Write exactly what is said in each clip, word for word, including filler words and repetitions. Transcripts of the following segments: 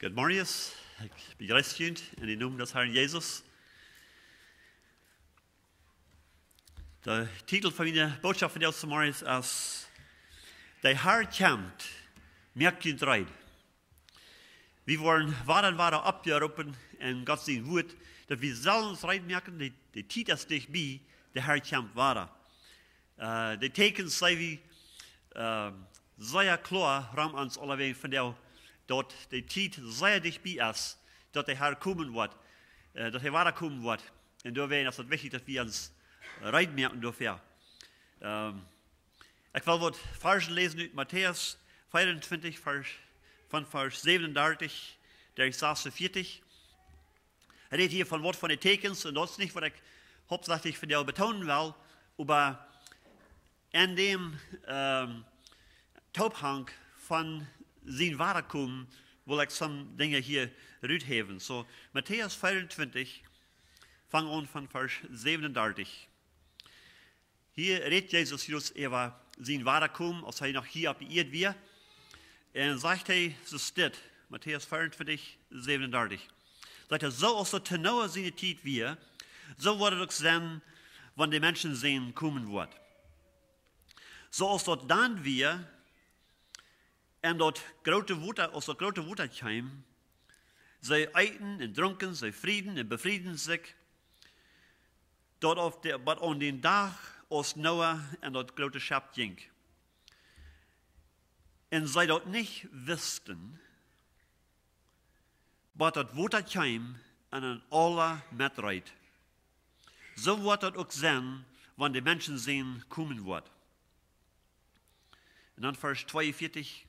Good morning. Ekj bejreess junt enn dän Nomen des Harn Jesus. De Titel von miene Bootschoft vondoag zemorjes es: De Har kjemt, moakt junt reed. Wie woaren wada un wada oppjeroopen enn Gott sien Wuat, daut wie sellen ons reed moaken, de, de Tiet es dicht bie, de Har kjemt wada. Äh, de Tieekjens seenen wie, ähm, sea kloa rom ons aulawäajen vondoag, daut de Tiet sea dicht bie es, daut de Har komen woat, äh, daut hee wada komen woat. Un doawäajen es daut wichtich, daut wie ons reed moaken doafäa. Ähm, ekj well waut Varsch läsen ut Matäus veeauntwintich, Varsch, von Varsch säwenundartich bat sasunveatich. Hee rät hia von waut von de Tieekjens, un daut es nich waut ekj hauptsachlich vondoag betoonen well, oba enn däm, ähm, Toophank von sien Wadakomen well ekj some Dinja hia ruthäwen. Soo, Matäus veeauntwintich, fang aun von Varsch säwenundartich. Hia rät Jesus jrod äwa sien Wadakomen, aus hee noch hia opp de Ieed wia. Un sajcht hee, soo steit, Matäus veeauntwintich säwenundartich. Sajcht hee: Soo aus daut to Noah siene Tiet wia, soo woat daut uk sennen, wan de Menschensän komen woat. Soo aus daut dan wia, un daut groote Wota, aus daut groote Wota kjeem, see eeten un drunken, see frieden un befrieden sikj, daut opp de, bat aun dän Dach, aus Noah enn daut groote Schepp jinkj. Un see daut nich wisten, bat daut Wota kjeem un an aula metreet. Soo woat daut uk sennen, wan de Menschensän komen woat. Un dan Varsch tweeunveatich.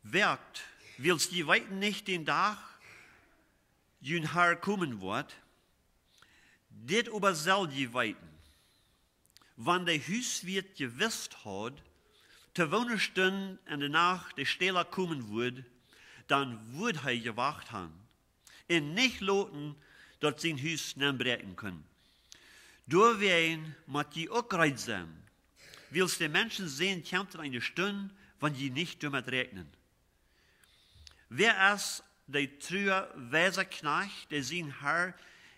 Woakt, wiels jie weeten nich dän Dach, jun Har komen woat. Dit oba sell jie weeten: Wan de Huswieet jewist haud, to woone Stund enn de Nacht de Stäla komen wudd, dan wudd hee jewacht han un nich loten, daut sien Hus nenbräakjen kunn. Doawäajen mott jie uk reed sennen, wiels de Menschensän kjemt enn eene Stund, wan jie nich doamet räakjnen. Wäa es de trua, weisa Kjnajcht, dee sien Har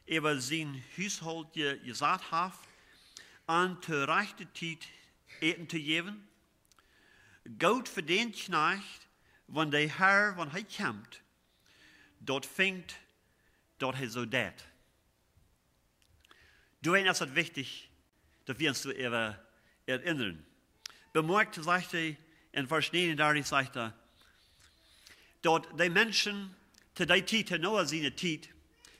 äwa sien Hushault je-, jesat haft, am to rajchte Tiet Äten to jäwen? Goot fa dän Kjnajcht, wan de Har, wan hee kjemt, daut finjt, daut hee soo deit. Doawäajen es daut wichtich, daut wie ons doaräwa erinnren. Bemoakjt, sajcht hee, enn Varsch näajenundartich sajcht hee, daut de Menschen to dee Tiet, to Noah siene Tiet,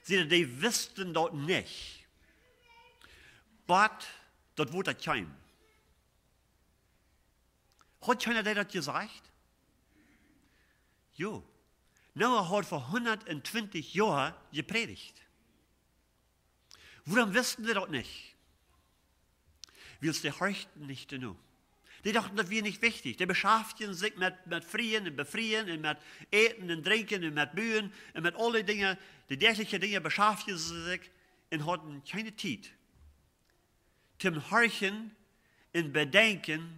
see, dee wisten daut nich, bat daut Wota kjeem. Haud kjeena dee daut jesajcht? Jo. Noah haud ver hundat un twintich Joa jeprädicht. Wuarom wisten dee daut nich? Wiels dee horchten nich doano. Dee dochten, daut wia nich wichtich. Dee beschaftjen sikj met, met frieen un befrieen un met Äten un Drinkjen un met Buen un met aule Dinja, de däajliche Dinja beschaftjen see sikj un hauden kjeene Tiet toom horchen un bedenkjen,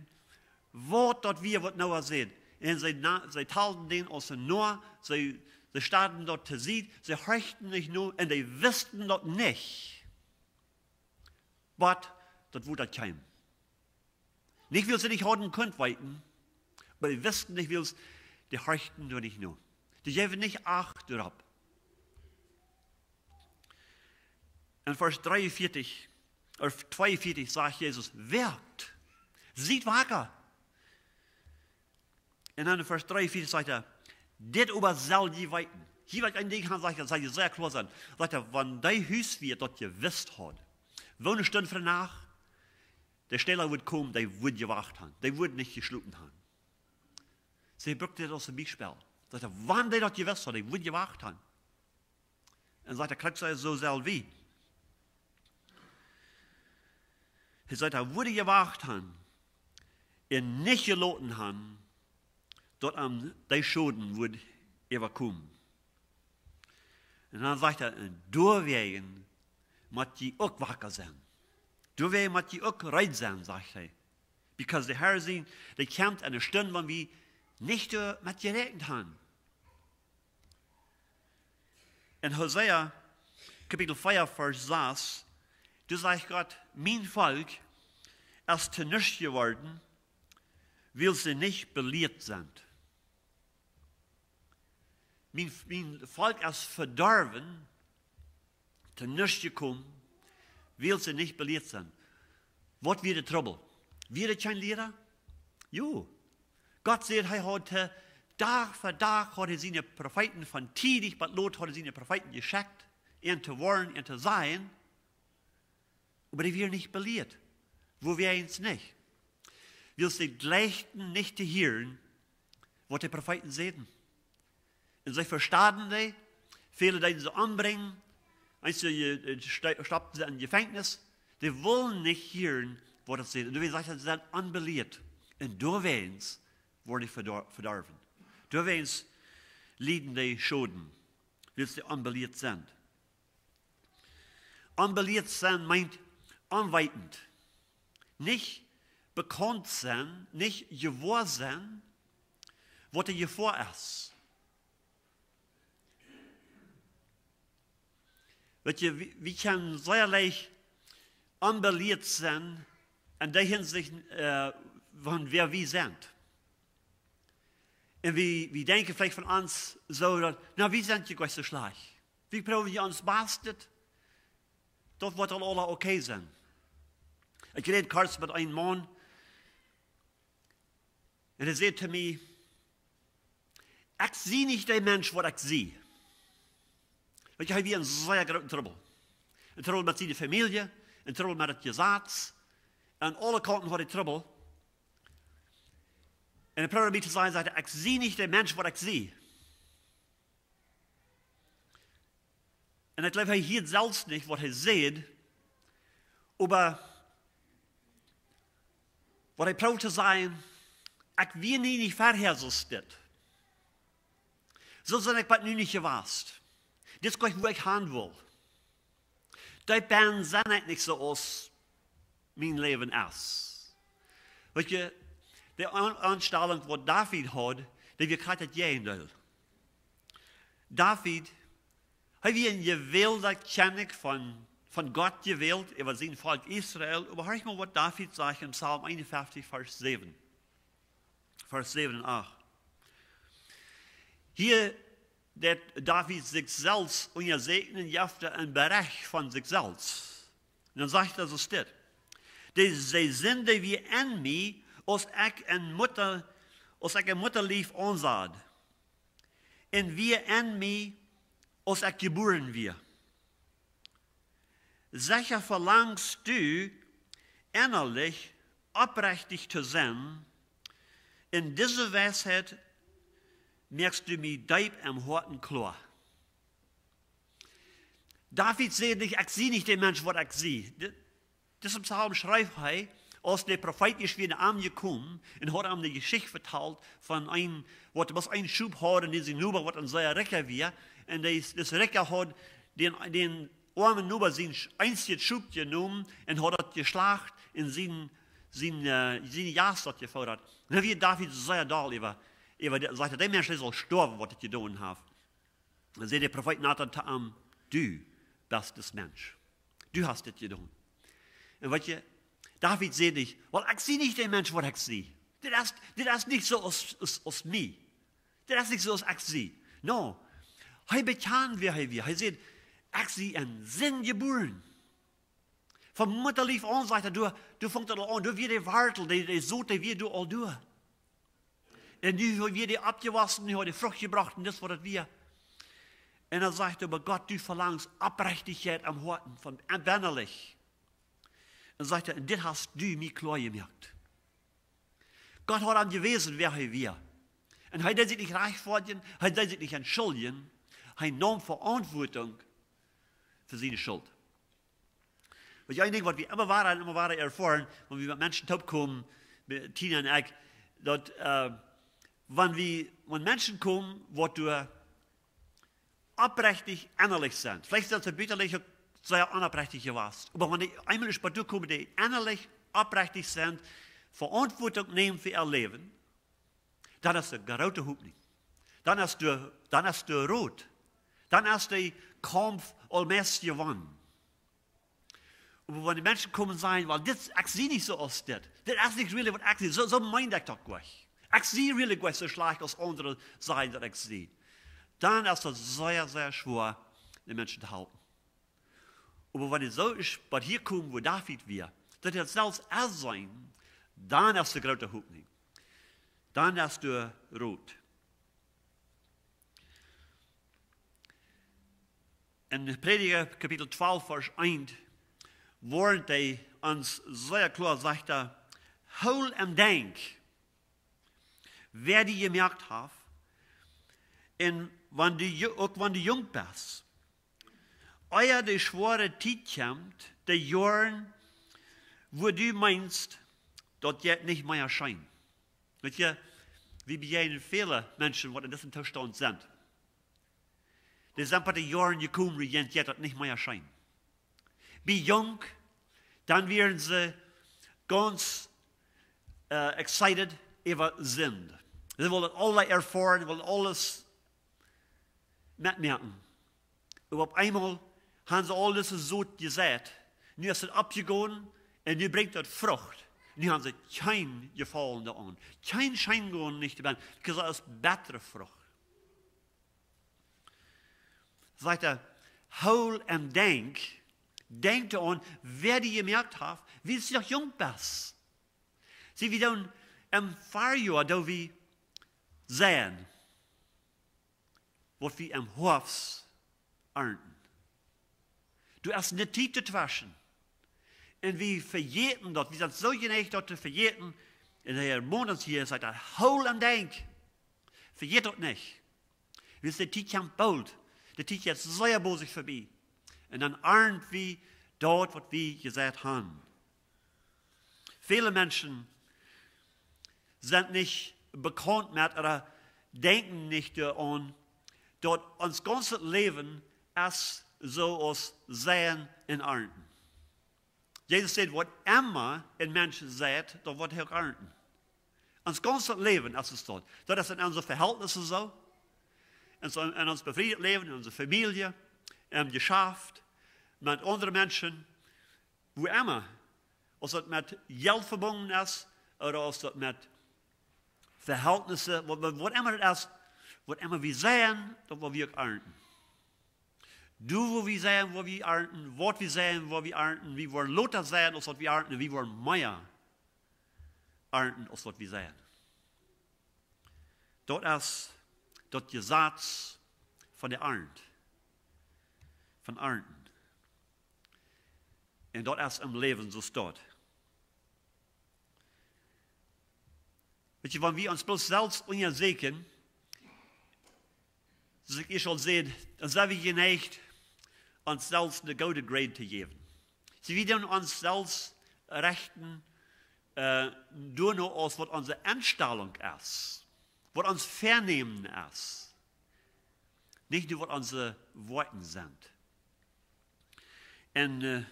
waut daut wia, waut Noah säd. Un see na-, see talden dän aus een Noah, see, see stonden daut to Sied, see horchten nich no un dee wisten daut nich, bat daut Wota kjeem. Nich, wiels see nich hauden kunt weeten, oba dee wisten nich, wiels dee horchten doa nich no. Dee jeewen nich Acht doaropp. Enn Varsch dreeunveatich, ea tweeunveatich sajcht Jesus: Woakt, siet wacka. Un dan enn Varsch dreeunveatich sajcht hee: Dit oba sell jie weeten. Hia well ekj een Dinkj han, sajcht hee, daut sell jie sea kloa sennen. Sajcht hee: Wan dee Huswieet daut jewist haud, woone Stund von de Nacht de Stäla wudd komen, dee wudd jewacht han. Dee wudd nich jeschlopen han. See brukt dit aus een Biespel. Sajcht hee: Wan dee daut jewist haud, dee wudd jewacht han. Un sajcht hee, krakjt soo sell wie. Hee sajcht, hee wudd jewacht han un nich jeloten han, daut am dee Schoden wudd äwakomen. Un dan sajcht hee: Un doawäajen mott jie uk wacka sennen. Doawäajen mott jie uk reed sennen, sajcht hee. Because de Har sien, dee kjemt enn eene Stund, wan wie nich doamet jeräakjent han. En Hosea Kapitel vea, Varsch sas, doa sajcht Gott: "Mien Volkj es to nuscht jeworden, wiels see nich belieet sent." Mien, mien Volkj es vedorwen, to nuscht jekomen, wiels see nich belieet sent. Waut wia de Trubbel? Wia daut kjeen Liera? Jo. Gott sajcht, hee haud, äh, Dach fa Dach haud hee siene Profeeten, von tiedich bat lot haud hee siene Profeeten jeschekjt, an to woarnen, an to sajen. Oba dee wieren nich belieet. Wuarom nich? Wiels see jleichten nich to hieren, waut de Profeeten säden. Un see vestauten dee, väle deeden see ombrinjen, eenje, äh, sto-, stoppten see em Jefenkjnis. Dee wullen nich hieren, waut daut säd. Un doawäajen sajcht hee, see sent onbelieet. Un doawäajen worden dee vedor-, vedorwen. Doawäajen lieden dee Schoden, wiels see onbelieet sent. Onbelieet sennen meent onweetend. Nich bekaunt sennen, nich jewoa sennen, waut de Jefoa es. Weet jie, wie, wie kjennen sea leicht onbelieet sennen en dee Hinsicht, äh, von wäa wie sent. Un wie, wie denkjen veleicht von ons soo daut, na, wie sent je nich soo schlajcht. Wie proowen je ons Bastet, daut woat aul aula okay sennen. Ekj räd kort met een Maun, un hee säd to mie: "Ekj sie nich de Mensch, waut ekj sie." Weet jie, hee wia en sea grooten Trubbel. En Trubbel met siene Famielje, en Trubbel met daut Jesaz. Aun aule Kaunten haud hee Trubbel. Un hee proowd mie to sajen, sajcht hee: "Ekj sie nich de Mensch, waut ekj sie." Un ekj jleew, hee hieed selfst nich, waut hee säd, oba waut hee proowd to sajen: "Ekj wia nie nich verhäa soo dit. Soo sie ekj bat nu nich jewast. Dit es nich, wua ekj han well. Deep bennen sie ekj nich soo aus mien Läwen es." Weet jie, de Aun-, Aunstalunk, waut David haud, dee wia krakjt daut Jäajendeel. David, hee wia een jewälda Kjennich von, von Gott jewält, äwa sien Volkj Israel. Oba horcht mol, waut David sajcht em Psalm eenunfeftich, Varsch säwen. Varsch säwen un acht. Hia deit David sikj selfst unjasieekjen, jeft hee een Berecht von sikj selfst. Un dan sajcht hee soo dit: "De, de Sind wia en mie, aus ekj em Mutta, aus ekj em Muttalief aunsat. Un wia en mie, aus ekj jebuaren wia." Secha velangst du, ennalich oprechtich to sennen, un dise Weisheit moakst du mie deep em Hoaten kloa. David säd nich: "Ekj sie nich de Mensch, waut ekj sie." Di-, disen Psalm schreef hee, aus de Profeet es wada aunjekomen un haud am de Jeschicht vetalt von een, waut bloos een Schop haud, un dee sien Noba, waut een sea rikja wia. Un dee, dis Rikja haud dän, dän oamen Noba sien Sch-, eensjet Schop jenomen un haud daut jeschlacht un sien, sien, äh, sien Jast daut jefoodat. Un doa wia David sea doll äwa, äwa de, sajcht hee: "De Mensch, dee saul stoawen, waut hee jedonen haft." Dan säd de Profeet Natan to am: "Du best dis Mensch. Du hast dit jedonen." Un weet jie, David säd nich: "Well, ekj sie nich de Mensch, waut ekj sie. Dit es, dit es nich soo aus, aus, aus mie. Dit es nich soo aus ekj sie." No, hee bekjand, wäa hee wia. Hee säd: "Ekj sie en Sind jebuaren. Von Muttalief aun", sajcht hee, doa, doa funk daut aul aun, doa wia de Wartel, de, de Sot, dee wia doa aul doa. Un nu wia dee oppjewossen, nu haud dee Frucht jebrocht un dis, waut daut wia. Un dan sajcht hee: "Oba Gott, du velangst Oprechtichkjeit em Hoaten, von, äh, ennalich." Un sajcht hee: "Un dit hast du mie kloa jemoakt." Gott haud am jewäsen, wäa hee wia. Un hee deed sikj nich rajchtfoadjen, hee deed sikj nich entschuldjen, hee neem Veauntwuatunk fa siene Schult. Weet jie, een Dinkj, waut wie emma wada un emma wada erfoaren, wan wie met Menschen toopkomen, met Tina un ekj, daut, äh, wan wie, wan Menschen komen, waut doa oprechtich ennalich sent. Veleicht sent see buta uk sea onoprechtich jewast. Oba wan dee eemol ieescht doa komen, dee ennalich oprechtich sent, Veauntwuatunk nämen fa äa Läwen, dan es doa groote Hopninj. Dan es doa, dan es doa Rot. Dan es de Kaumf aul meist jewonnen. Oba wan de Menschen komen un sajen: "Well, dit, ekj sie nich soo aus dit. Dit es nich really waut ekj sie. Soo, soo meen ekj daut nich. Ekj sie really nich soo schlajcht aus aundre sajen daut ekj sie." Dan es daut sea, sea schwoa, de Menschen to halpen. Oba wan et soo es, waut hia kjemt, woo David wia, daut hee daut selfst es sennen, dan es de groote Hopninj. Dan es de Rot. En Prädja Kapitel twalf, Varsch eent, woat hee ons sea kloa, sajcht hee: "Hool em Denkj, wäa die jemoakt haft, un wan du, uk wan du junk best, ea de schwoare Tiet kjemt, de Joaren, wua du meenst, daut jeit nich mea scheen." Weet jie, wie bejäajnen väle Menschen, waut en disen Toostaunt sent. Dee sent bie de Joaren jekomen, wua jeit daut nich mea scheen. Bie junk, dan wieren see gaunz, äh, excited äwa Sind. See wullen aules erfoaren, wullen aules metmoaken. Oba opp eemol haben see aul dise Sot jeseit. Nu es et oppjegonen un nu brinjt et Frucht. Nu haben see kjeen Jefaulen doaraun. Kjeen Scheengonen nich doabie. Daut es bettre Frucht. Sajcht hee: "Hool em Denkj, denkj doaraun, wäa die jemoakt haft, wiels du noch junk best." See, wie doonen em Farjoa, doo wie seien, waut wie em Hoafst arnten. Doa es ne Tiet doatweschen. Un wie vejäten daut, wie sent soo jeneicht daut to vejäten. Un de Herr Monats hia sajcht daut: "Hool em Denkj. Vejät daut nich. Wiels de Tiet kjemt boolt. De Tiet jeit sea bosich verbie. Un dan arnt wie daut, waut wie jeseit haben." Väle Menschen sent nich bekaunt met, ooda denkjen nich doaraun, daut ons gaunzet Läwen es soo aus seien un arnten. Jesus säd: "Waut emma een Mensch seit, daut woat hee uk arnten." Ons gaunzet Läwen es daut. Daut es en onse Vehältnisse soo. En soo, en ons befriet Läwen, en onse Famielje, em Jeschaft, met aundre Menschen, wua emma. Auf daut met Jelt vebungen es, ooda auf daut met Vehältnisse, waut, waut, waut emma daut es, waut emma wie seien, daut woa wie uk arnten. Doa, wua wie seien, woa wie arnten, waut wie seien, woa wie arnten, wie woaren lota seien aus waut wie arnten, wie woaren mea arnten aus waut wie seien. Daut es daut Jesaz von de Arnt. Von arnten. Un daut es em Läwen soo staut. Weet jie, wan wie ons bloos selfst unjasäkjen, soo aus ekj ieescht aul säd, dan sent wie jeneicht, ons selfst ne goode Grade to jäwen. See, wie doonen ons selfst rechten, äh, doano aus waut onse Enstalunk es, waut ons Vernämen es, nich no waut onse Woakjen sent. En, äh,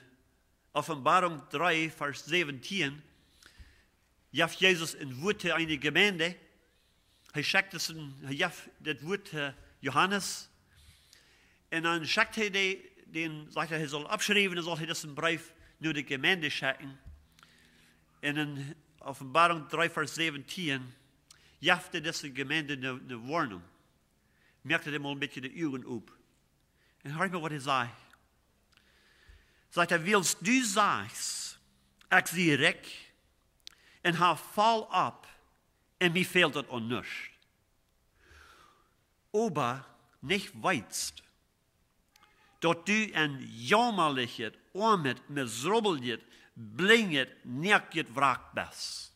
Openboarunk dree, Varsch säwentieen, jeft Jesus een Wuat to eene Jemeent. Hee schekjt daut en, hee jeft daut Wuat to Johanes. Un dan schekjt hee dee, dän, sajcht hee, hee saul oppschriewen, dan saul hee daut en Breef no de Jemeent schekjen. En en Openboarunk dree, Varsch säwentieen, jeft hee dise Jemeent ne, ne Woarnunk. Moakt hee mol een bät de Uagen op. Un hia mol waut hee sajcht. Sajcht hee: "Wiels du sajchst: Ekj sie rikj un hab voll opp un mie fält et aun nuscht. Oba nich weetst, daut du een jaumalijet, oamet, miserabeljet, blinjet, noakjet Wrack best."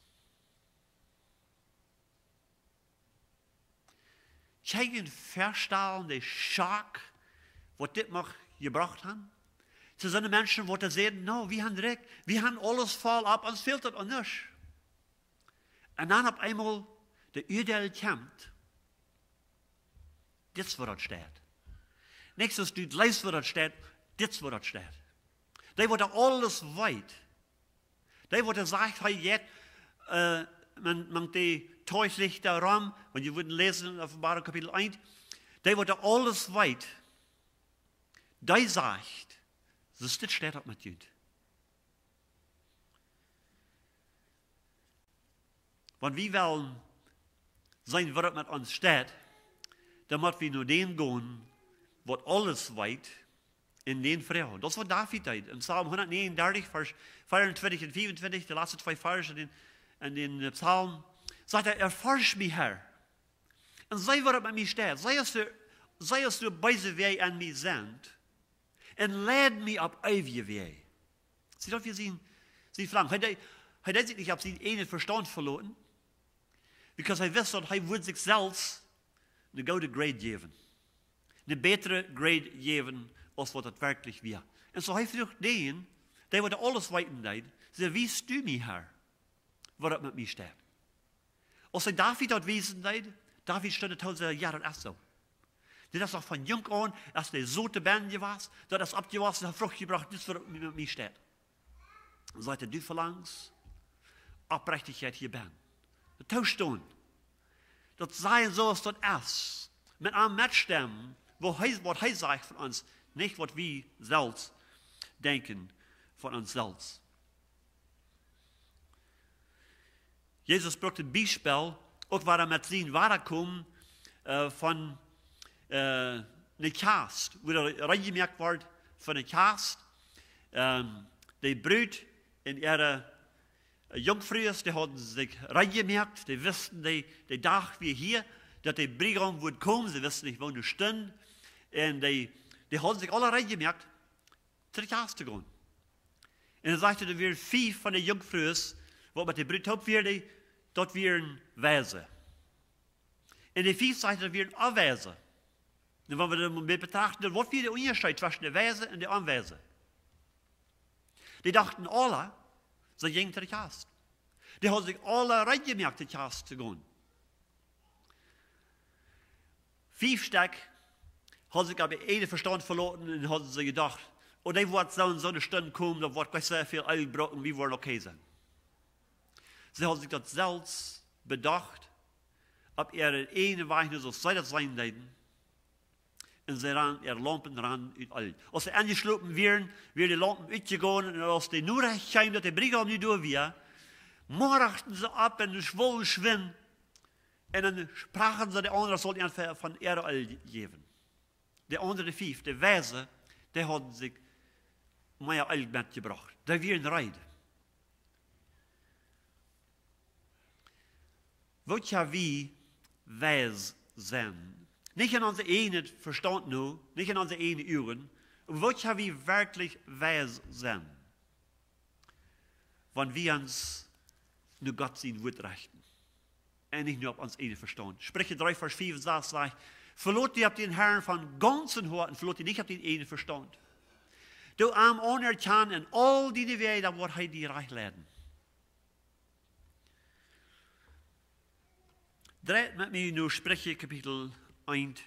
Kjenn jie junt väastalen, de Schock, waut dit mucht jebrocht haben? Doa sent Menschen, waut doa säden: "No, wie sent rikj, wie haben aules voll opp, ons fält et aun nuscht." Un dan opp eemol de Uadeel kjemt. Dit es waut daut steit. Nich soo aus du leefst waut daut steit, dit es waut daut steit. Dee, waut doa aules weet, dee, waut doa sajcht, hee jeit, äh, mank, mank de Torchlichta rom, wan jie wudden läsen en Openboarunk Kapitel eent, dee, waut doa aules weet, Dee sajcht, soo steit daut met junt. Wan wie wellen seenen, woo daut met ons steit, dan mott wie no dän gonen, waut aules weet, un dän froagen. Daut es waut David deed. En Psalm hundatnegenundartich, Varsch veeauntwintich un veeauntwintich, de latste twee Varsch en dän, en dän, äh, Psalm, sajcht hee: "Erforsch mie, Herr, un see, woo daut met mie steit. See, aus doa, see, aus doa beese Wäaj en mie sent, un leid mie opp eewje Wäaj." See, daut wia sien, sien Velangen. Hee deed, hee deed sikj nich opp sienen eejnen Vestaunt veloten, because hee wist, daut hee wudd sikj selfst eene goode Grade jäwen. Eene bätre Grade jäwen, aus waut daut werkjlich wia. Un soo hee fruach dän, dee waut aules weeten deed, säd: "Wies du mie, Herr, woo daut met mie steit." Aus hee David daut wiesen deed, David stunt too, säd: "Jo, daut es soo." Dit es noch von jung aun, aus dee soo to bennen jewast, daut es oppjewossen, haft Frucht jebrocht, dit es waut met mie steit. Sajcht hee: "Du velangst Oprechtichkjeit hia bennen." Daut toostonen. Daut sajen, soo aus daut es. Met am metstemmen, waut hee, waut hee sajcht von ons, nich waut wie selfst denkjen von ons selfst. Jesus brukt een Biespel, uk wada met sien Wadakomen, äh, von, äh, eene Kjast, wua reed jemoakt wort fa eene Kjast. Ähm, de Brut un äare, äh, Junkfrues, dee hauden sikj reed jemoakt, dee wisten, dee, de Dach wia hia, daut de Briegaum wudd komen, see wisten nich, woo de Stund. Un dee, dee hauden sikj aula reed jemoakt, to de Kjast to gonen. Un dan sajcht hee, doa wieren fief von de Junkfrues, waut met de Brut toop wieren, dee, daut wieren Weise. Un de fief, sajcht hee, daut wieren Onweise. Un wan wie daut mol betrachten, dan, waut wia de Unjascheet tweschen de Weise un de Onweise? Dee dochten aula, see jinjen to de Kjast. Dee hauden sikj aula reed jemoakt, to de Kjast to gonen. Fief Stekj hauden sikj opp äa eejnet Vestaunt veloten un hauden see jedocht: "Oh, dee woat soo un soo eene Stund komen, daut woat nich sea väl Eelj brucken, wie woaren okay sennen." See hauden sikj daut selfst bedocht, opp äaren eejnen Wajch, soo aus see daut seenen deeden. Un see rannen, äare Laumpen rannen ut Eelj. Aus see enjeschlopen wieren, wieren de Laumpen utjegonen, un aus de Norecht kjeem, daut de Briegaum nu doa wia, morchten see opp un schwullen schwind. Un dan sproaken see de aundre, sull an von äa Eelj jäwen. De aundre, de fief, de Weise, dee hauden sikj mea Eelj metjebrocht. Dee wieren reed. Woo kjenn wie weis sennen? Nich en onse eejne Vestaunt nu, nich en onse eejne Uagen, oba woo kjenn wie werkjlich weis sennen? Wan wie ons no Gott sien Wort rechten un nich no opp ons eejnet Vestaunt. Spricha dree, Varsch fief un sas sajcht: "Velot die opp dän Herrn von gaunzem Hoat un velot die nich opp dän eejnen Vestaunt. Doo am aunerkjanen en aul diene Wäaj, dan woat hee die rajcht leiden." Dreit met mie no Spricha Kapitel eent.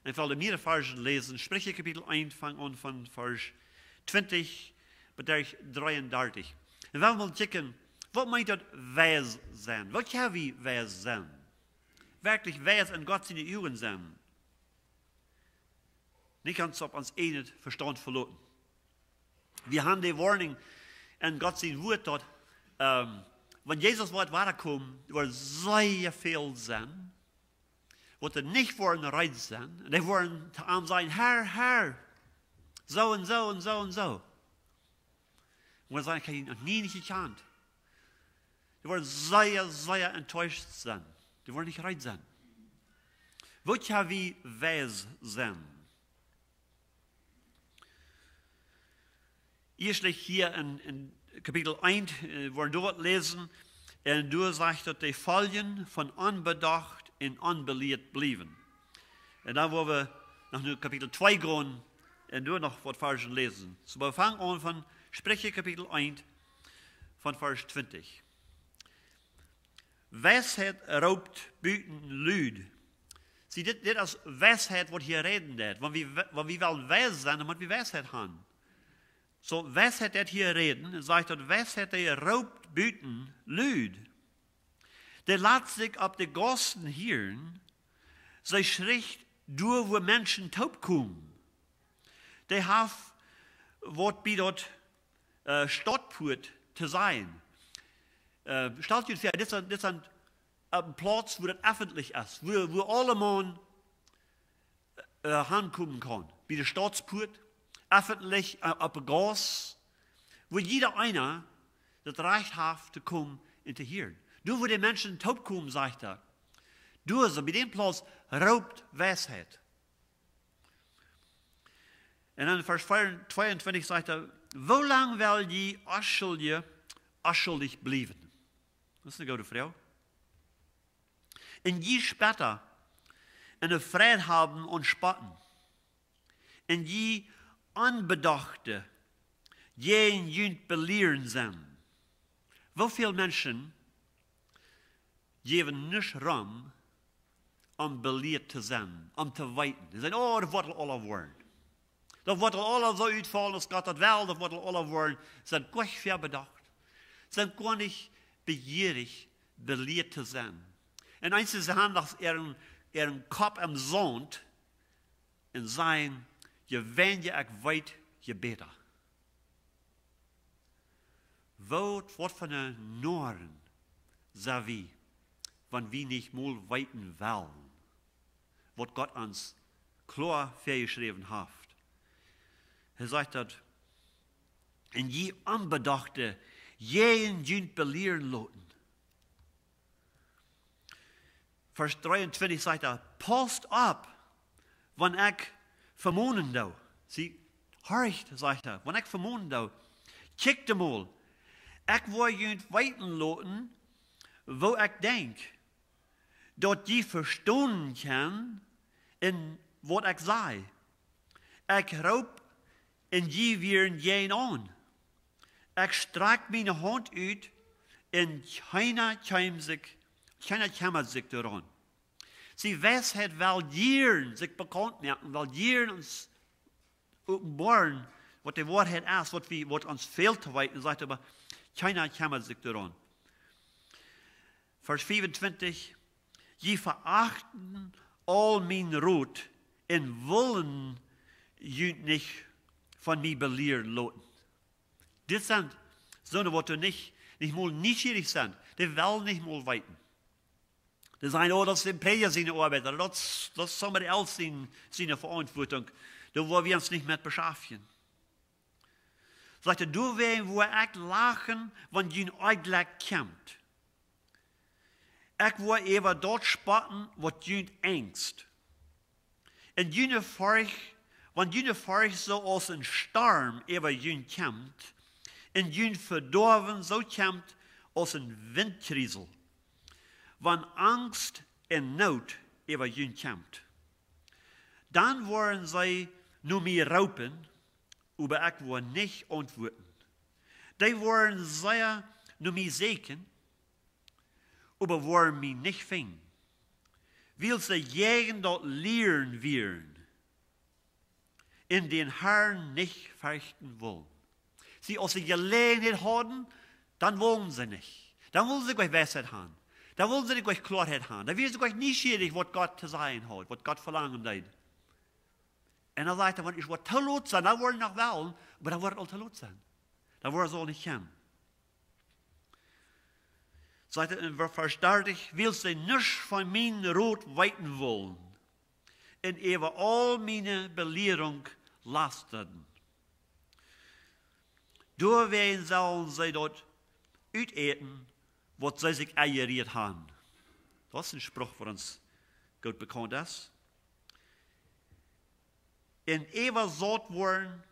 Un ekj well de mierere Varzen läsen. Spricha Kapitel eent, fang aun von Varsch twintich bat dree un dartich. Un wie wellen mol kjikjen, waut meent daut weis sennen? Waut kjenn wie weis sennen? Werkjlich weis en Gott siene Uagen sennen. Nich ons opp ons eejnet Vestaunt veloten. Wie haben de Woarnunk en Gott sien Wort daut, ähm, wan Jesus woat wadakomen, woaren sea väl sennen, waut doa nich woaren reed sennen. Un dee woaren to am sajen: "Herr, Herr, soo un soo un soo un soo." Un wie sajen: "Ekj hab die noch nie nich jekjant." Dee woaren sea, sea enttäuscht sennen. Dee woaren nich reed sennen. Woo kjenn wie weis sennen? Ieeschtlich hia en, en Kapitel eent, äh, woa wie doa läsen, un doa sajcht daut, dee foljen von onbedocht un onbelieet bliewen. Un dan woa wie no Kapitel twee gonen un doa noch waut Varzen läsen. Soo, wie fangen aun von Spricha Kapitel eent, von Varsch twintich. Weisheit roopt buten lud. See, dit, dit es Weisheit, waut hia räden deit. Wan wie, wan wie wellen weis sennen, dan mott wie Weisheit haben. Soo, Weisheit deit hia räden, un sajcht daut Weisheit, dee roopt buten lud. Dee lat sikj opp de Gaussen hieren, see schricht doa, wua Menschen toopkomen. Dee haft waut bie daut, äh, Stadtpuat to sennen. Äh, stellt junt väa, dit es, dit es een, een Plauz, wua daut effentlich es, wua, wua aulemaun, äh, hankomen kaun. Bie de Stadtpuat, effentlich, äh, opp de Gauss, wua jieda eena daut Rajcht haft to komen un to hieren. Doa, wua de Menschen toopkomen, sajcht hee. Doa, soo bie dän Plauz, roopt Weisheit. Un dan Varsch tweeuntwintich sajcht hee: "Woo lang well jie onschuldje, onschuldich bliewen?" Daut es eene goode Froag. "Un jie Spota, un de Freid haben aun Spotten. Un jie Onbedochte, jäajen junt belieren sennen." Woo väl Menschen jäwen nich rom, om belieet to sennen, om to weeten. See sajen: "Oh, daut woat aul aula woaren. Daut woat aul aula soo utfaulen aus Gott daut well, daut woat aul aula woaren." See sent goanich väabedocht. See sent goanich bejierich, belieet to sennen. Un eenje, see han noch äaren, äaren Kopp em Saunt un sajen: "Je weinja ekj weet, je bäta." Waut, waut fa Noaren sent wie, wan wie nich mol weeten wellen, waut Gott ons kloa väajeschräwen haft? Hee sajcht daut: "Un jie Onbedochte, jäajen junt belieren loten." Varsch dreeuntwintich sajcht hee: "Pausst opp, wan ekj vemonen doo." See, horcht, sajcht hee, "wan ekj vemonen doo. Kjikjt emol, ekj woa junt weeten loten, woo ekj denkj, daut jie vestonen kjennen un waut ekj saj. Ekj roop un jie wieren jäajen aun. Ekj strakj miene Haunt ut un kjeena kjeem sikj, kjeena kjemmat sikj doaraun." See, Weisheit well jieren sikj bekaunt moaken, well jieren ons openboaren, waut de Woarheit es, waut wie, waut ons fält to weeten, sajcht hee, oba kjeena kjemmat sikj doaraun. Varsch fiewentwintich: "Jie veachten aul mienen Rot un wellen junt nich von mie belieren loten." Dit sent soone, waut doa nich, nich mol nieschierich sent. Dee wellen nich mol weeten. Dee sajen: "Oh, daut es däm Prädja siene Oabeit, daut es, daut es somebody else sien, siene Veauntwuatunk. Doa woa wie ons nich met beschaftjen." Sajcht hee: "Doawäajen woa ekj lachen, wan jun Onjlekj kjemt. Ekj woa äwa daut spotten, waut junt enjst. Un june Forcht, wan june Forcht soo aus een Storm äwa junt kjemt, un jun Vedoawen soo kjemt aus een Wintkrieesel, wan Angst un Noot äwa junt kjemt. Dan woaren see no mie roopen, oba ekj woa nich auntwuaden. Dee woaren sea no mie sieekjen, oba woaren mie nich finjen, wiels see jäajen daut Lieren wieren un dän Harn nich ferchten wullen." See, aus see Jeläajenheit hauden, dan wullen see nich. Dan wullen see nich Weisheit han. Dan wullen see nich Kloaheit han. Dan wieren see nich nieschierich, waut Gott to sajen haud, waut Gott velangen deed. Un dan sajcht hee: "Wan et woat too lot sennen, dan woaren see noch wellen, oba dan woat et aul too lot sennen. Dan woaren see aul nich kjennen." Sajcht hee en Varsch dartich: "Wiels see nuscht von mienen Rot weeten wullen un äwa aul miene Belierunk lastaden. Doawäajen sellen see daut utäten, waut see sikj enjerieet han." Daut es een Spruch, waut ons goot bekaunt es. "Un äwasaut woaren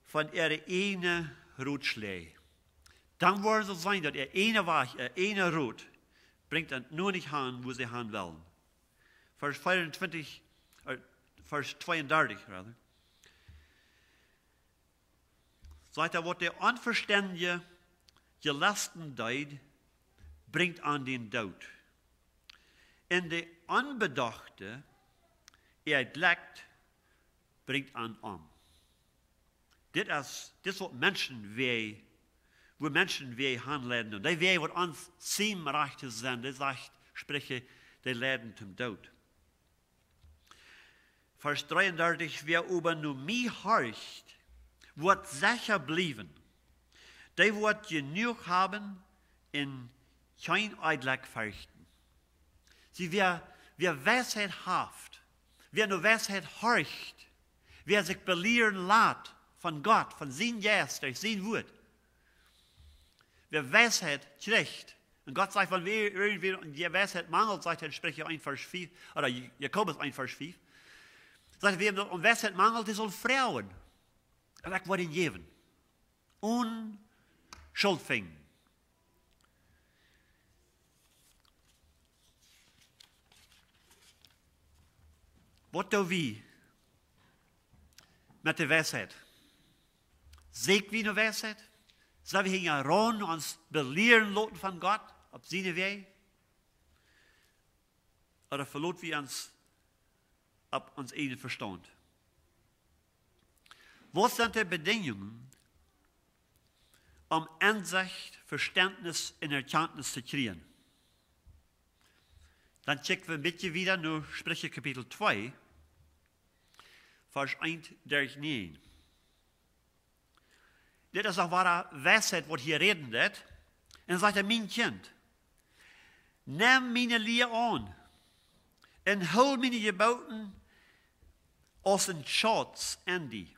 von äare ieejne Rotschläaj." Dan woaren see seenen, daut äa ieejna Wajch, äa ieejna Rot, brinjt an nuscht han, wua see han wellen. Varsch veeauntwintich, äh, Varsch tweeundartich, rather. Sajcht hee: "Waut de Onvestendje jelesten deed, brinjt an dän Doot. Un de Onbedochte, äa Onjlekj, brinjt an om." Dit es, dit es waut Menschen wee, wua Menschen wee hanleiden. Un dee wee, waut ons sieekjen rajcht to sennen, dee sajcht, spricht, dee leiden toom Doot. Varsch dreeundartich: Wäa oba no mie horcht, woat secha bliewen. Dee woat jenuach haben un kjeen Onjlekj ferchten. See, wäa, wäa Weisheit haft, wäa no Weisheit horcht, wäa sikj belieren lat von Gott, von sien Jeist, derch sien Wuat, wäa Weisheit kjricht. Un Gott sajcht, wan wäa irjentwäm de Weisheit mangelt, sajcht hee en Spricha eent Varsch fief, ooda Jakobus eent Varsch fief, sajcht, wäm daut aun Weisheit mangelt, dee saul froagen. Un ekj woa am jäwen. Onen Schult finjen. Waut doo wie met de Weisheit? Sieekj wie no Weisheit? Sell wie hinjaraun ons belieren loten von Gott opp siene Wäaj? Ooda veloot wie ons opp ons eejnen Vestaunt? Waut sent de Bedinjungen, om Ensecht, Vestentnis un Erkjantnis to kjrieen? Dan kjikj wie een bät wieda no Spricha Kapitel twee, Varsch eent derch näajen. Dit es noch woare Weisheit, waut hia räden deit. Un sajcht hee: Mien Kjint, nem miene Lia aun un hool miene Jebooten aus een Schauz en die.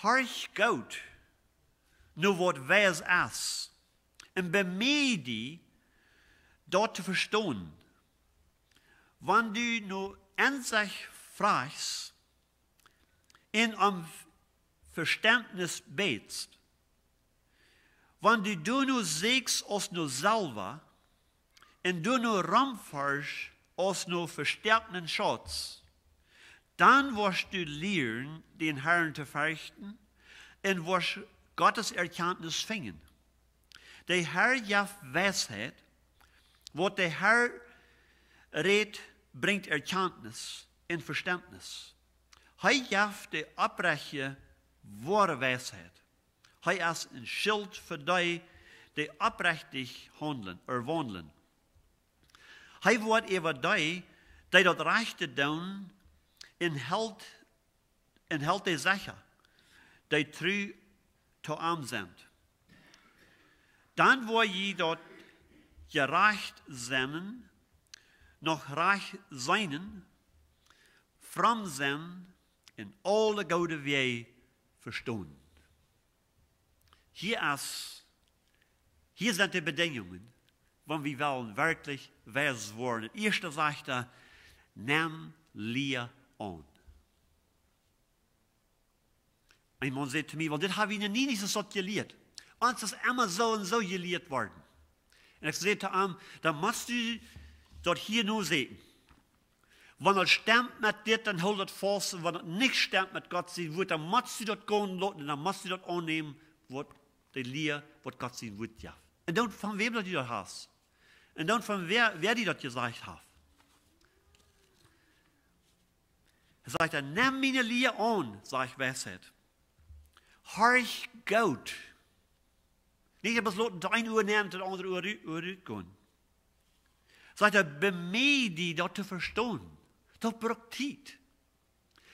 Horch goot no waut weis es un bemieej die, daut to vestonen. Wan du no Ensecht frajchst un om Vestentnis bätst, wan du doano sieekjst aus no Selwa un doano romforschst aus no vestäakjenden Schauz, dan woascht du lieren, dän Harn to ferchten, un woascht Gottes Erkjantnis finjen. De Har jeft Weisheit, waut de Har rät, brinjt Erkjantnis un Vestentnis. Hee jeft de Opprechtje woare Weisheit. Hee es een Schilt fa dee, dee oprechtich haundlen, ooda waundlen. Hee woat äwa dee, dee daut Rajchte doonen, un helt, un helt dee secha, dee tru to am sent. Dan woa jie daut jerajcht sennen, noch rajcht seenen, fromm sennen un aule goode Wäaj vestonen. Hia es, hia sent de Bedinjungen, wan wie wellen werkjlich weis woaren. Daut ieeschte sajcht hee: Nem Lia aun. Een Maun säd to mie: Well, dit hab wie noch nie nich soo jelieet. Ons es emma soo un soo jelieet worden. Un ekj säd to am: Dan motst du daut hia nu seenen. Wan daut stemt met dit, dan hool daut faust. Un wan daut nich stemt met Gott sien Wuat, dan motst du daut gonen loten un dan motst du daut aunnämen, waut de Lia, waut Gott sien Wuat jeft. Un dan von wäm daut du daut hast. Un dan von wäa, wäa die daut jesajcht haft. Hee sajcht dan: Nem miene Lia aun, sajcht Weisheit. Horch goot. Nich bloos loten, daut eene Ua nämen, daut aundre Ua ru-, Ua rutgonen. Sajcht hee: Bemieej die, daut to vestonen. Daut brukt Tiet.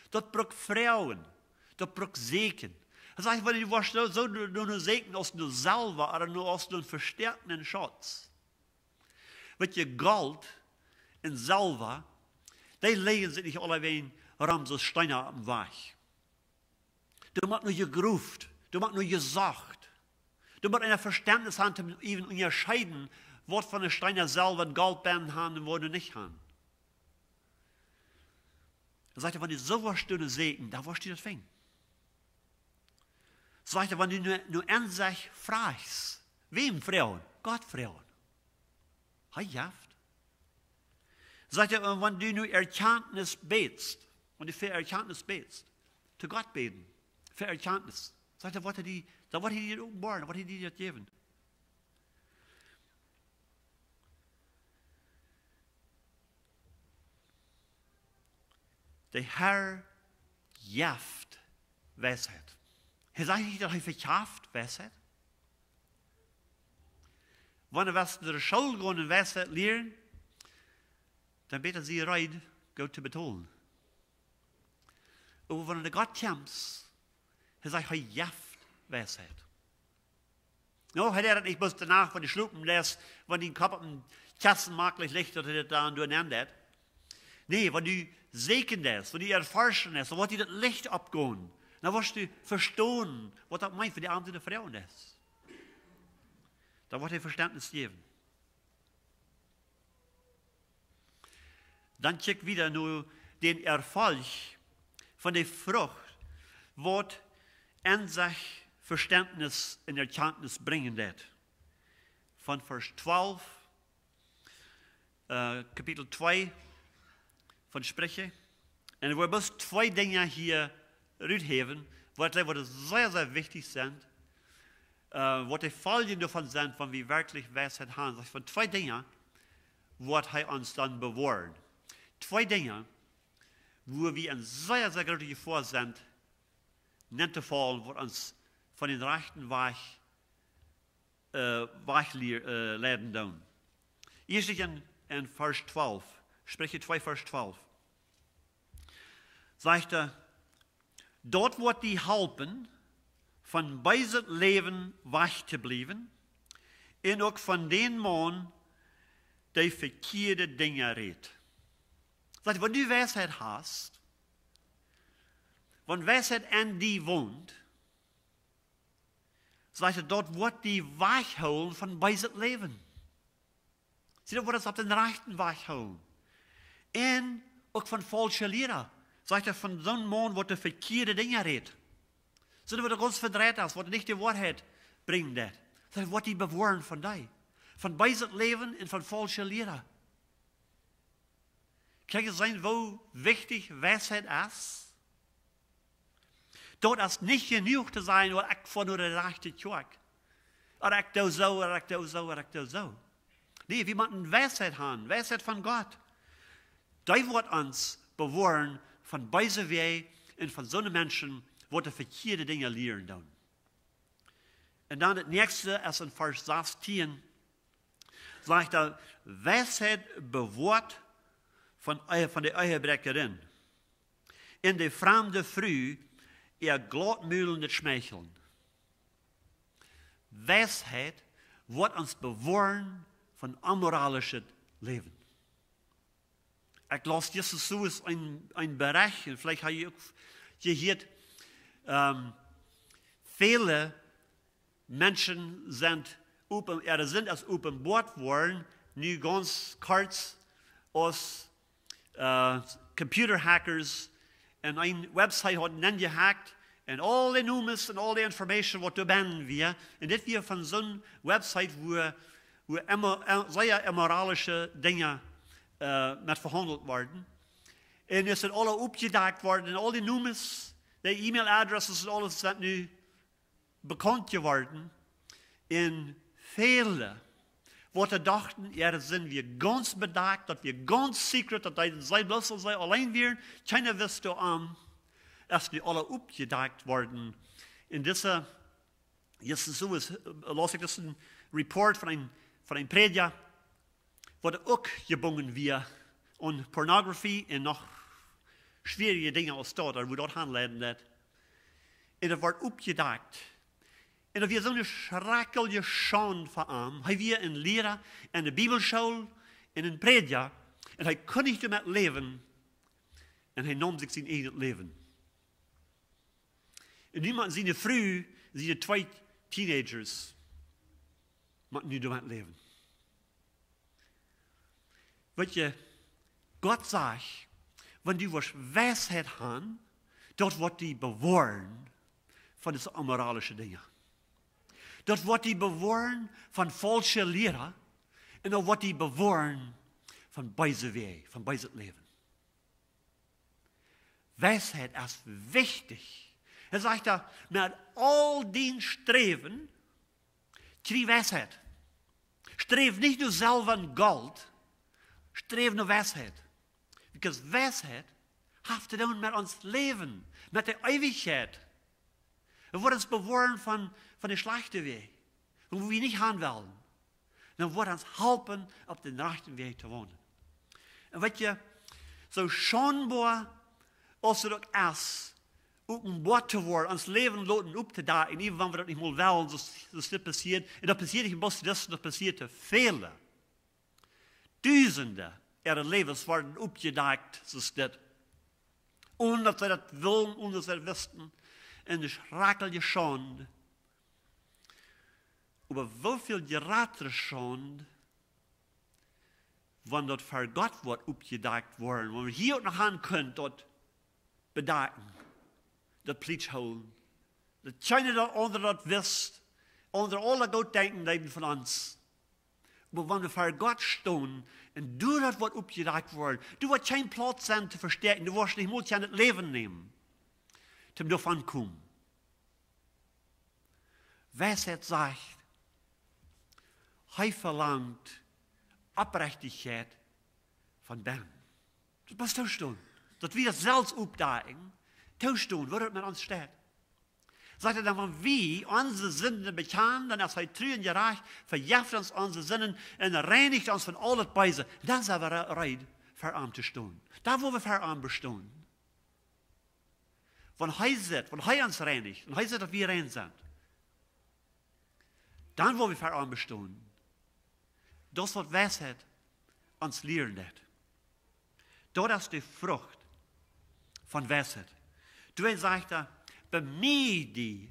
Daut brukt froagen. Daut brukt sieekjen. Hee sajcht: Wan du woascht soo, soo no, no, no sieekjen aus no Selwa ooda no, aus no een vestäakjenden Schauz. Weet jie, Golt un Selwa, dee lajen sikj nich aulawäajen rom soo aus Steena oppem Wajch. Doa mott no jegroft, doa mott no jesocht. Doa mott eena Vestentnis haben, om äwen to unjascheeden, waut fa Steena Selwa un Golt bennen haben un waut nich haben. Dan sajcht hee: Wan du soo woascht no sieekjen, dan woascht du daut finjen. Sajcht hee: Wan du no, no Ensecht frajchst, wäm froagen? Gott froagen. Hee jeft. Sajcht hee: Un wan du no Erkjantnis bätst, wan du fa Erkjantnis bätst, to Gott bäden, fa Erkjantnis, sajcht hee, woat hee die, dan woat hee die openboaren, woat hee die daut jäwen. De Har jeft Weisheit. Hee sajcht nich, daut hee vekjaft Weisheit. Wan du west no de School gonen un Weisheit lieren, dan bäta sie reed, goot to betolen. Oba wan du no Gott kjemst, hee sajcht, hee jeft Weisheit. No, hee deed daut nich bloos doano, wan du schlopen leist, wan dien Kopp opp een Kjessen maklich licht, daut hee daut dan doa nenn deit. Nä, wan du sieekjen deist, wan du erforschen deist, dan woat die daut Licht oppgonen. Dan woascht du vestonen, waut daut meent, fa dee aundre Froagen es. Dan woat hee Vestentnis jäwen. Dan kjikj wieda no dän Erfolg von de Frucht, waut en sikj Vestentnis un Erkjantnis brinjen deit. Von Varsch twalf, äh, Kapitel twee von Spricha. Un wie wellen bloos twee Dinja hia ruthäwen, waut, waut sea, sea wichtich sent, äh, waut de Foljen doavon sent, wan wie werkjlich Weisheit haben. Daut von twee Dinja, waut hee ons dan bewoaren. Twee Dinja, wua wie en sea, sea groote Jefoa sent, nenn to faulen, waut ons von dän rajchten Wajch, äh, wajch lie-, äh, leiden doonen. Ieescht en, en Varsch twalf, Spricha twee, Varsch twalf. Sajcht hee, daut woat die halpen, von beeset Läwen wajch to bliewen un uk von dän Maun, dee vekjieede Dinja rät. Sajcht, wan du Weisheit hast, wan Weisheit en die wont, sajcht hee, daut woat die wajchhoolen von beeset Läwen. Sitt, daut woat ons opp dän rajchten Wajch hoolen. Un uk von faulsche Liera. Sajcht hee, von soon Maun, waut de vekjieede Dinja rät. Sitt, waut gaunz vedreit es, waut nich de Woarheit brinjen deit. Sajcht hee, woat die bewoaren von dee. Von beeset Läwen un von faulsche Liera. Kjenn jie seenen, woo wichtich Weisheit es? Daut es nich jenuach to sajen, waut ekj foa no de rajchte Kjoakj. Ooda ekj doo soo, ooda ekj doo soo, ooda ekj doo soo. Nä, wie motten Weisheit haben, Weisheit von Gott. Dee woat ons bewoaren von beese Wäaj un von soone Menschen, waut de vekjieede Dinja lieren doonen. Un dan daut näakjste es en Varsch sastieen, sajcht hee, Weisheit bewoat von, von de Ehebräakjerin un de framde Fru äa glautmulnet Schmeicheln. Weisheit woat ons bewoaren von onmoralischet Läwen. Ekj laus jistren soo een, een Berecht, un veleicht hab jie uk jehieet, ähm, väle Menschen sent open, ooda sent aus openboat worden, nu gaunz kort aus, äh, Computerhackers un eene Website hauden aunjehackt un aul de Nomes un aul de Information, waut doa bennen wia. Un dit wia von soon Website, wua, wua emma, äh, sea immoralische Dinja, äh, met vehaundelt worden. Un es daut aules oppjedakjt worden un aul de Nomes, de E-Mail-Adressen un aules es nu bekaunt jeworden. Un väle, waut dochten, jo, daut sent wie gaunz bedakjt, daut wia gaunz secret, daut deeden see bloos, see auleen wieren, kjeena wist doavon, es nu aules oppjedakjt worden. Un dise, jistren soo es, äh, laus ekj disen Report von een, von een Prädja, waut uk jebungen wia aun Pornografie un noch schwierje Dinja aus daut, wua daut hanleiden deit. Un daut wort oppjedakjt. Un daut wia soone schrakjelje Schaund fa am. Hee wia een Liera aun de Bibelschool un een Prädja. Un hee kunn nich doamet läwen. Un hee neem sikj sien eejnet Läwen. Un nu motten siene Fru, siene twee Teenagers, motten nu doamet läwen. Weet jie, Gott sajcht, wan du woascht Weisheit haben, daut woat die bewoaren von dise onmoralische Dinja. Daut woat die bewoaren von faulsche Liera un daut woat die bewoaren von beese Wäaj, von beeset Läwen. Weisheit es wichtich. Hee sajcht doa, met aul dien Sträwen, kjrie Weisheit. Sträw nich no Selwa un Golt, sträw no Weisheit. Because Weisheit haft to doonen met ons Läwen, met de Eewichkjeit. Daut woat ons bewoaren von, von de schlajchte Wäaj, wua wie nich han wellen. Dan woat ons halpen, opp dän rajchten Wäaj to wonen. Un weet jie, soo schaundboa aus daut uk es, openboa to woaren, ons Läwen loten opptodecken, even wan wie daut nich mol wellen, soo, soo dit passieet. Un daut passieet nich bloos dit, daut passieet to väle. Dusende äare Läwes worden oppjedakjt, soo dit. Onen daut see daut wullen, onen daut see daut wisten. Eene schrakjliche Schaund. Oba woo väl jratre Schaund, wan daut ver Gott woat oppjedakjt woaren, wan wie hia uk noch aun kunnen daut bedakjen, daut plietsch hoolen. Daut kjeena daut aundre daut wist, aundre aule goot denkjen deeden von ons. Oba wan wie ver Gott stonen un doa daut woat oppjedakjt woaren, doa woat kjeen Plauz sennen to vestäakjen, du woascht nich mol kjennen daut Läwen nämen, toom doavon komen. Weisheit sajcht, hee velangt Oprechtichkjeit von bennen. Daut mott toostonen. Daut wie daut selfst oppdakjen, toostonen, woo daut met ons steit. Sajcht hee dan, wan wie onse Sinden bekjanen, dan es hee tru un jerajcht, vejeft ons onse Sinden un reinicht ons von aul daut Beese. Dan sent wie re-, reed, ver am to stonen. Dan woa wie ver am bestonen. Wan hee sitt, wan hee ons reinicht, wan hee sitt, daut wie rein sent, dan woa wie ver am bestonen. Daut es waut Weisheit ons lieren deit. Daut es de Frucht von Weisheit. Doawäajen sajcht hee, bemieej die,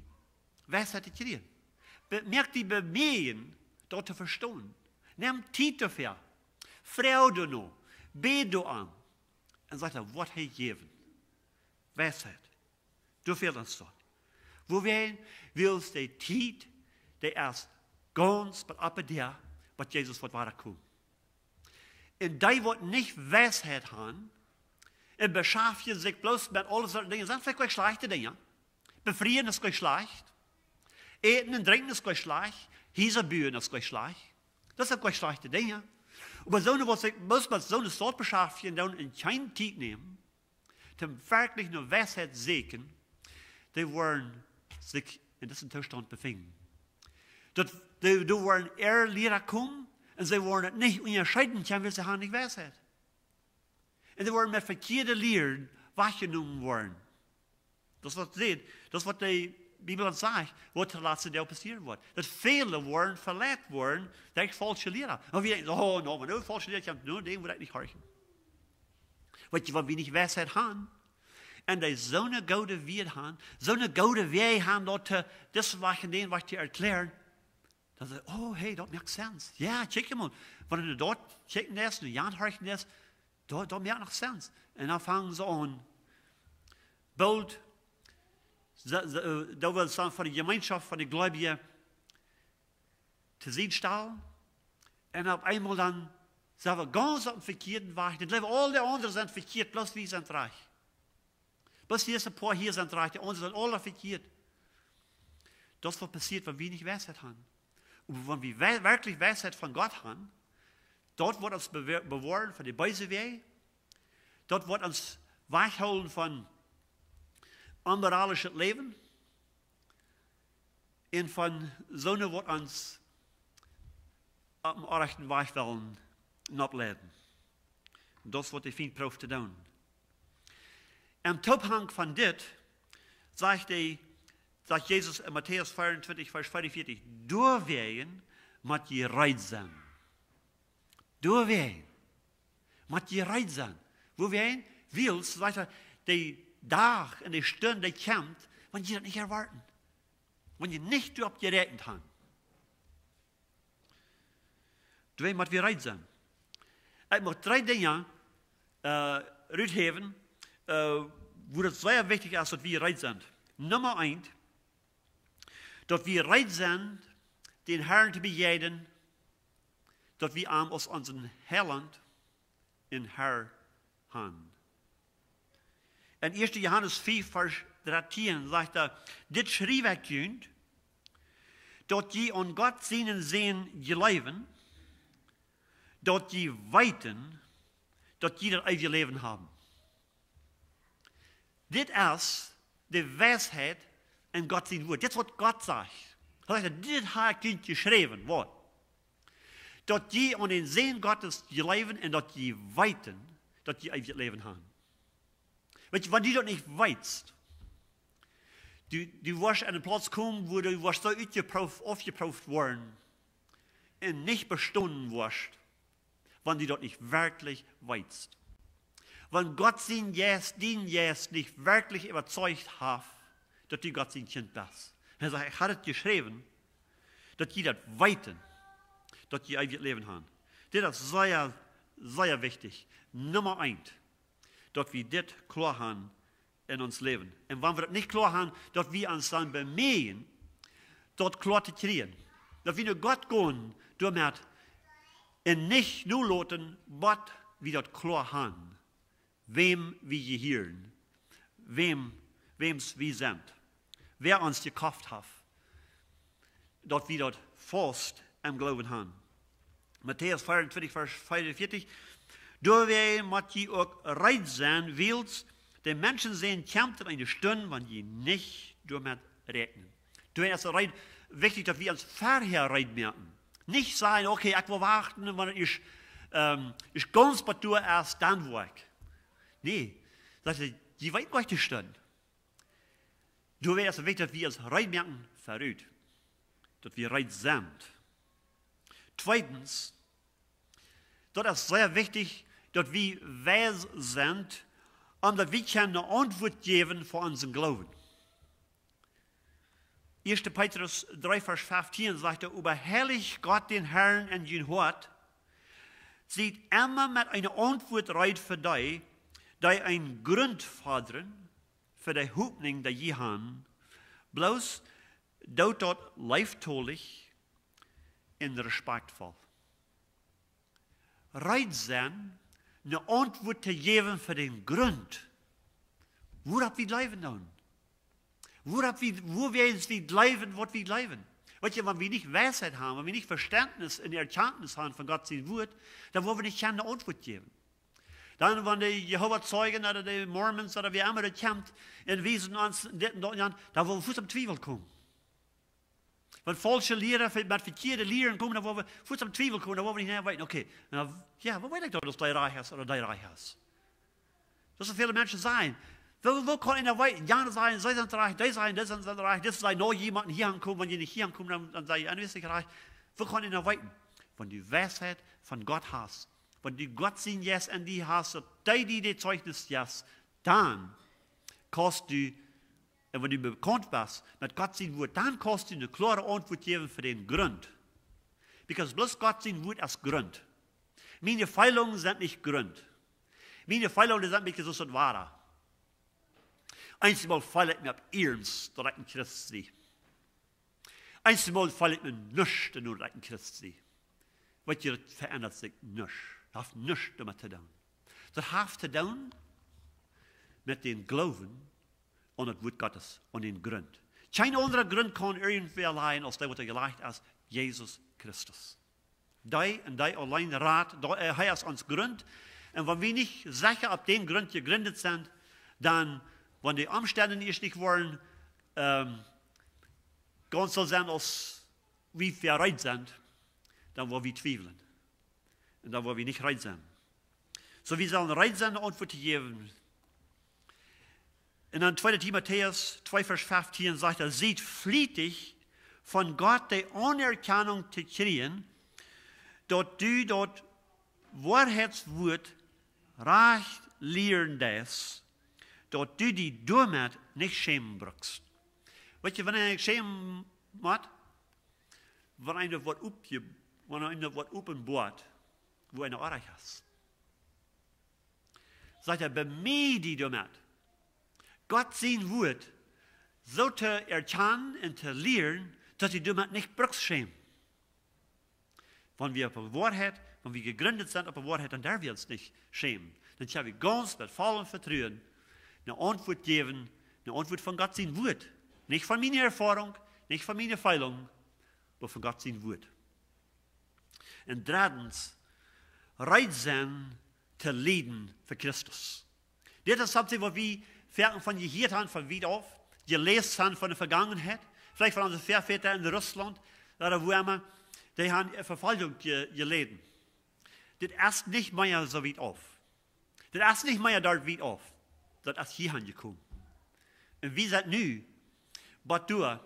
Weisheit to kjrieen. Be-, moak die Bemieejen, daut to vestonen. Nem Tiet doafäa. Froag doano. Bäd doarom. Un sajcht hee, woat hee jäwen. Weisheit. Doa fält ons daut. Wuarom? Wiels de Tiet, dee es gaunz bat oppe Däa, bat Jesus woat wada komen. Un dee waut nich Weisheit han, un beschaftjen sikj bloos met aule Sorten Dinja, sent veleicht goa schlajchte Dinja. Befrieen es goa schlajcht. Äten un drinkjen es goa schlajcht. Hiesa buen es goa schlajcht. Daut sent goa schlajchte Dinja. Oba soone, waut sikj bloos met soone Sort beschaftjen doonen un kjeene Tiet nämen, toom werkjlich no Weisheit sieekjen, dee woaren sikj en disen Toostaunt befinjen. Daut, dee, dee woaren äa Lia komen un see woaren daut nich unjascheeden kjennen, wiels see han nich Weisheit. Un dee woaren met vekjieede Lieren wajchjenomen woaren. Daut es waut sajcht, daut es waut de Bibel ons sajcht, waut de latste Tiet passieren woat. Daut väle woaren veleit woaren derch faulsche Lieren. Un wie denkjen, oh, no, wan nu faulsche Lieren kjemt, no, dän woa ekj nich horchen. Weetst, wan wie nich Weisheit han, un dee soone goode Wieed han, soone goode Wäaj han, daut, äh, dis Wajch un dän Wajch to erkjlären, dan sajcht, oh, hey, daut moakt sense. Jo, kjikj mol. Wan du daut kjikjen deist, no jan horchen deist, daut, daut moakt noch sense. Un dan fangen see aun, boolt, see, see, äh, daut well dan von de Jemeenschoft von de Gleubje to Sied stalen. Un opp eemol dan sent wie gaunz opp dän vekjieeden Wajch. Daut Läwen, aul de aundre sent vekjieet, bloos wie sent rajcht. Bloos wie, een poa hia sent rajcht, de aundre sent aule vekjieet. Daut es waut passieet, wan wie nich Weisheit han. Oba wan wie we-, werkjlich Weisheit von Gott han, daut woat ons bewe-, bewoaren von de beese Wäaj. Daut woat ons wajchhoolen von onmoralischet Läwen. Un von soone, waut ons opp dän orrajchten Wajch wellen noppleiden. Daut es waut de Fient prooft to doonen. Em Toophang von dit sajcht hee, sajcht Jesus en Matäus vea un twintich, Varsch vea un vieetich, doawäajen mott jie reed sennen. Doawäajen mott jie reed sennen. Wuarom? Wiels, sajcht hee, de Dach un de Stund, dee kjemt, wan jie daut nich erwoaten. Wan jie nich doaropp jeräakjent han. Doawäajen mott wie reed sennen. Ekj mucht dree Dinja, äh, ruthäwen, äh, wua daut sea wichtich es, daut wie reed sent. Numma eent, daut wie reed sent, dän Herrn to bejäajnen, daut wie am aus onsen Heilaunt un Herr han. En ieeschte Johanes fief, Varsch dartieen sajcht hee, dit schriew ekj junt, daut jie aun Gott sienen Sän jleewen, daut jie weeten, daut jie daut eewje Läwen haben. Dit es de Weisheit en Gott sien Wort. Dit es waut Gott sajcht. Hee sajcht, dit hab ekj junt jeschräwen, waut? Daut jie aun dän Sän Gottes jleewen un daut jie weeten, daut jie eewjet Läwen han. Weetst, wan du daut nich weetst, Du, du woascht aun een Plauz komen, wua du woascht soo utjeprooft, aufjeprooft woaren un nich bestonen woascht, wan du daut nich werkjlich weetst. Wan Gott sien Jeist, dien Jeist nich werkjlich äwazeicht haft, daut du Gott sien Kjint best. Hee sajcht: "Ekj hab daut jeschräwen, daut jie daut weeten, daut jie eewjet Läwen haben." Dit es sea, sea wichtich. Numma eent, daut wie dit kloa haben en ons Läwen. Un wan wie daut nich kloa haben, daut wie ons dan bemieejen, daut kloa to kjrieen. Daut wie no Gott gonen doamet un nich noloten, bat wie daut kloa haben, wäm wie jehieren, wäm, wäms wie sent, wäa ons jekoft haft, daut wie daut faust em Gloowen haben. Matäus vea un twintich, Varsch vea un vieetich: "Doawäajen mott jie uk reed sennen, wiels de Menschensän kjemt en eene Stund, wan jie nich doamet räakjnen." Doawäajen es et reed, wichtich, daut wie ons verhäa reed moaken. Nich sajen: "Okay, ekj well wachten, un wan et es, ähm, es gaunz bat doa es, dan woa ekj." Nä, daut es, jie weeten nich de Stund. Doawäajen es et wichtich, daut wie ons reed moaken verut. Daut wie reed sent. Tweedens, daut es sea wichtich, daut wie wies sent, om daut wie kjennen eene Auntwuat jäwen fa onsen Gloowen. Ieeschte Petrus dree, Varsch feftieen sajcht et: "Oba heiligt Gott dän Herrn en jun Hoat, siet emma met eene Auntwuat reed fa dee, dee eenen Grunt fodren fa de Hopninj, dee jie haben. Bloos doot daut leeftolich un respakjtvoll." Reed sennen, eene Auntwuat to jäwen fa dän Grunt, wuaropp wie jleewen doonen. Wuaropp wie, wuaropp wie jleewen, waut wie jleewen. Weetst, wan wie nich Weisheit haben, wan wie nich Vestentnis un Erkjantnis haben von Gott sien Wuat, dan woa wie nich kjennen eene Auntwuat jäwen. Dan, wan de Jehova Zeijen ooda de Mormons ooda wäa emma daut kjemt un wiesen ons dit un daut aun, dan woa wie fuaz aum Twiewel komen. Wan faulsche Liera met vekjieede Lieren komen, dan woa wie fuaz aum Twiewel komen, dan woa wie nich mea weeten: "Okay, nu, jo, woo weet ekj daut, daut dee rajcht es ooda dee rajcht es?" Daut soo väle Menschen sajen: "Woo, woo kaun eena weeten?" Jana sajen, see sent rajcht, dee sajen, dee sent, sent rajcht, dee sajen: "No, jie motten hia aunkomen, wan jie nich hia aunkomen, dan, dan sent jie nich rajcht." Woo kaun eena weeten? Wan du Weisheit von Gott hast, wan du Gott sien Jeist en die hast, daut dee die daut Zeichnis jeft, dan kaust du, un wan du bekaunt best met Gott sien Wuat, dan kaust du eene kloare Auntwuat jäwen fa dän Grunt. Because bloos Gott sien Wuat es Grunt. Miene Feelungen sent nich Grunt. Miene Feelungen sent een bät soo aus daut Wada. Eensjemol feel ekj mie opp iernst, daut ekj een Christ sie. Eensjemol feel ekj mie nuscht, daut ekj een Christ sie. Weetst, daut veendat sikj nuscht. Daut haft nuscht doamet to doonen. Daut haft to doonen met dän Gloowen aun daut Wuat Gottes, aun dän Grunt. Kjeen aundra Grunt kaun irjentwäa lajen aus dee, waut doa jelajcht es, Jesus Christus. Dee un dee auleen rat, dee, äh, hee es ons Grunt. Un wan wie nich secha opp dän Grunt jejrindt sent, dan, wan de Omstend ieescht nich woaren, ähm, gaunz soo sennen aus wie vereet sent, dan woa wie twiewlen. Un dan woa wie nich reed sennen. Soo, wie sellen reed sennen, eene Auntwuat to jäwen. Un dan tweede Timotäus twee, Varsch feftieen sajcht et: "Siet flietich, von Gott de Aunerkjanunk to kjrieen, daut du daut Woarheitswuat rajcht lieren deist, daut du die doamet nich schämen brukst." Weetst, wanea eena schämen mott? Wan eena daut Wuat oppje-, wan eena daut Wuat openboat, woo eena oajch es. Sajcht et: "Bemieej die doamet, Gott sien Wuat soo to erkjanen un to lieren, daut du die doamet nich brukst schämen." Wan wie opp de Woarheit, wan wie jejrindt sent opp de Woarheit, dan derw wie ons nich schämen. Dan kjenn wie gaunz met vollen Vetruen eene Auntwuat jäwen, eene Auntwuat von Gott sien Wuat. Nich von miene Erfoarunk, nich von miene Feelunk, oba von Gott sien Wuat. Un dreddens, reed sennen to lieden fa Christus. Dit es something, waut wie foaken von jehieet haben von wiet auf, jeläst haben von de Vegangenheit, veleicht von onse Väavodasch en Russlaunt, ooda wua emma, dee haben Vefoljunk je-, jeläden. Dit es nich mea soo wiet auf. Daut es nich mea doa wiet auf. Daut es hia aunjekomen. Un wie sent nu bat doa,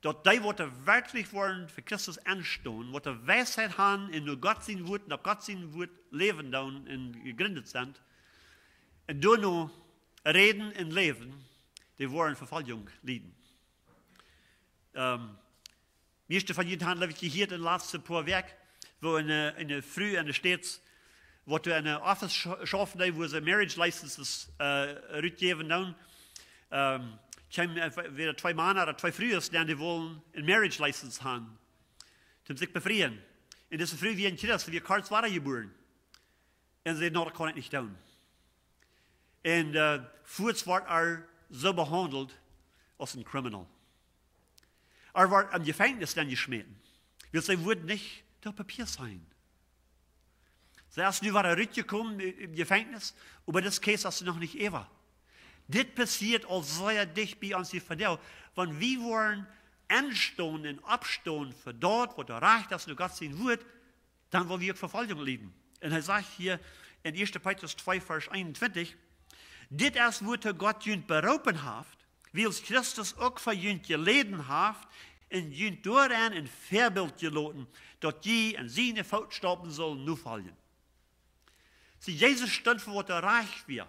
daut dee, waut werkjlich woaren fa Christus enstonen, waut Weisheit han un no Gott sien Wuat, no Gott sien Wuat läwen doonen un jejrindt sent, un doano räden un läwen, dee woaren Vefoljunk lieden. Ähm, mieeschte von junt han, jleew ekj, jehieet en de latste poa Wäakj, woo eene, eene Fru en de States, waut doa en een Office scha-, schaufen deed, wua see Marriage Licenses, äh, rutjäwen doonen. Ähm, kjeem, äh, wieren twee Mana ooda twee Frues, dee wullen eene Marriage License han, toom sikj befrieen. Un dise Fru wia een Christ, wia kort wada jebuaren. Un see säd: "No, daut kaun ekj nich doonen." Un, äh, fuaz wort see soo behaundelt aus een Criminal. See wort em Jefenkjnis nenjeschmäten, wiels see wudd nich daut Papia signen. See es nu wada rutjekomen em Jefenkjnis, oba dise Case es noch nich äwa. Dit passieet aul sea dicht bie ons hia vondoag. Wan wie woaren enstonen un oppstonen fa daut, waut rajcht es no Gott sien Wuat, dan woa wie uk Vefoljunk lieden. Un hee sajcht hia en Ieeschte Petrus twee, Varsch eenuntwintich: "Dit es, wuatoo Gott junt beroopen haft, wiels Christus uk fa junt jeläden haft un junt doarenn een Väabilt jeloten, daut jie en siene Footstaupen sullen nofoljen." See, Jesus stunt fa waut rajcht wia.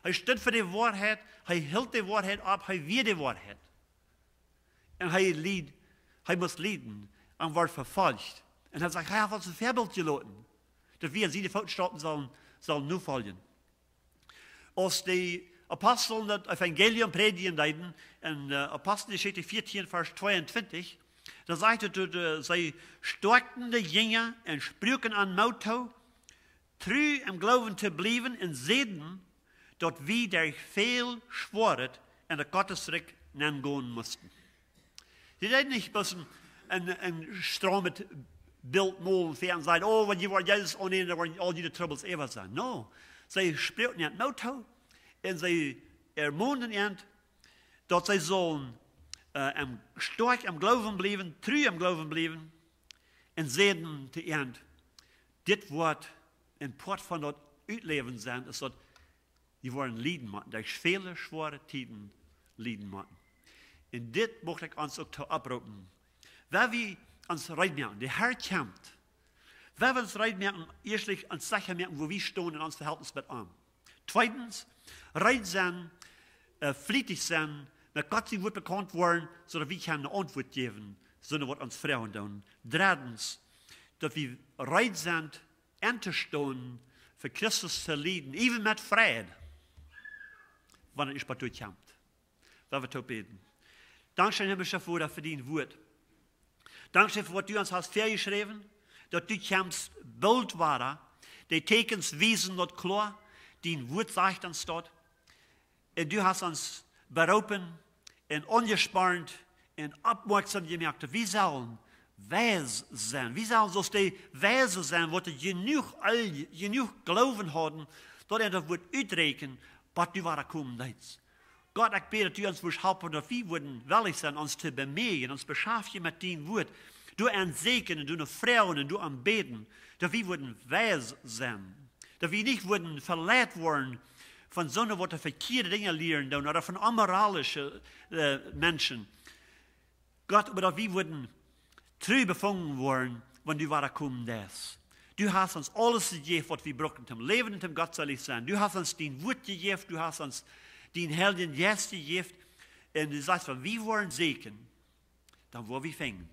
Hee stunt fa de Woarheit, hee hilt de Woarheit opp, hee wia de Woarheit. Un hee leed, hee must lieden un wort vefolcht. Un hee sajcht, hee haft ons een Väabilt jeloten, daut wie en siene Footstaupen sullen, sullen nofoljen. Aus de Apostel daut Evangelium prädjen deeden, en, äh, Aposteljeschicht vieetieen, Varsch tweeuntwintich, dan sajcht et, äh, see stoakjten de Jinja un spruaken an Moot too, tru em Gloowen to bliewen, un säden, daut wie derch väl Schwoaret en daut Gottes Rikj nengonen musten. See deeden nich bloos een, een, een straumet Bilt molen fa un säden: "Oh, wan jie woaren Jesus aunnämen, dan woaren aul june Trubbels äwa sennen." No, see spruaken an Moot too un see ermonden an, daut see sullen, äh, em, stoakj em Gloowen bliewen, tru em Gloowen bliewen, un säden to an: "Dit woat een Poat von daut Utläwen sennen, es daut jie woaren lieden motten, derch väle schwoare Tieden lieden motten." Un dit mucht ekj ons uk too opproopen. Wan wie ons reed moaken, de Herr kjemt. Wan wie ons reed moaken, ieeschtlich ons secha moaken, woo wie stonen en ons Vehältnis met am. Tweedens, reed sennen, äh, flietich sennen, met Gott sien Wuat bekaunt woaren, soo daut wie kjennen eene Auntwuat jäwen, soo waut ons froagen doonen. Dreddens, daut wie reed sent, entostonen, fa Christus to lieden, even met Freid, wan et ieescht bat doa kjemt. Lot ons toop bäden. Dankscheen, himlischa Voda, fa dien Wuat. Dankscheen fa waut du ons hast väajeschräwen, daut du kjemst boolt wada. De Tieekjens wiesen daut kloa, dien Wuat sajcht ons daut. Un du hast ons beroopen un aunjespornt un oppmoakjsom jemoakt, daut wie sellen weis sennen. Wie sellen soo aus de Weise sennen, waut dee jenuach, aul jenuach Gloowen hauden, daut an daut Wuat uträakjnen, bat du wada komen deetst. Gott, ekj bäd, daut du ons wurscht halpen, daut wie wudden wellich sennen, ons to bemieejen, ons beschaftjen met dien Wuat, doa aun säkjen un doa no froagen un doa aun bäden, daut wie wudden weis sennen. Daut wie nich wudden veleit woaren von soone, waut de vekjieede Dinja lieren doonen, ooda von onmoralische, äh, Menschen. Gott, oba daut wie wudden tru befungen woaren, wan du wada komen deist. Du hast ons aules jejäft, waut wie brucken toom läwen un toom gottselich sennen. Du hast ons dien Wuat jejäft, du hast ons dien Heiljen Jeist jejäft. Un du sajchst, wan wie woaren säkjen, dan woa wie finjen.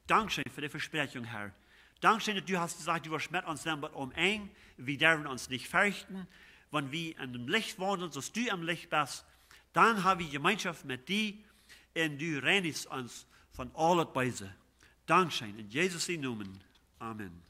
Dankscheen fa de Vespräakjunk, Herr. Dankscheen, daut du hast jesajcht, du woascht met ons sennen bat aum Enj. Wie derwen ons nich ferchten, wan wie en däm Licht waundlen, soo aus du em Licht best. Dan ha wie Jemeenschoft met die un du reinichst ons von aul daut Beese. Dankscheen, en Jesus sien Nomen. Amen.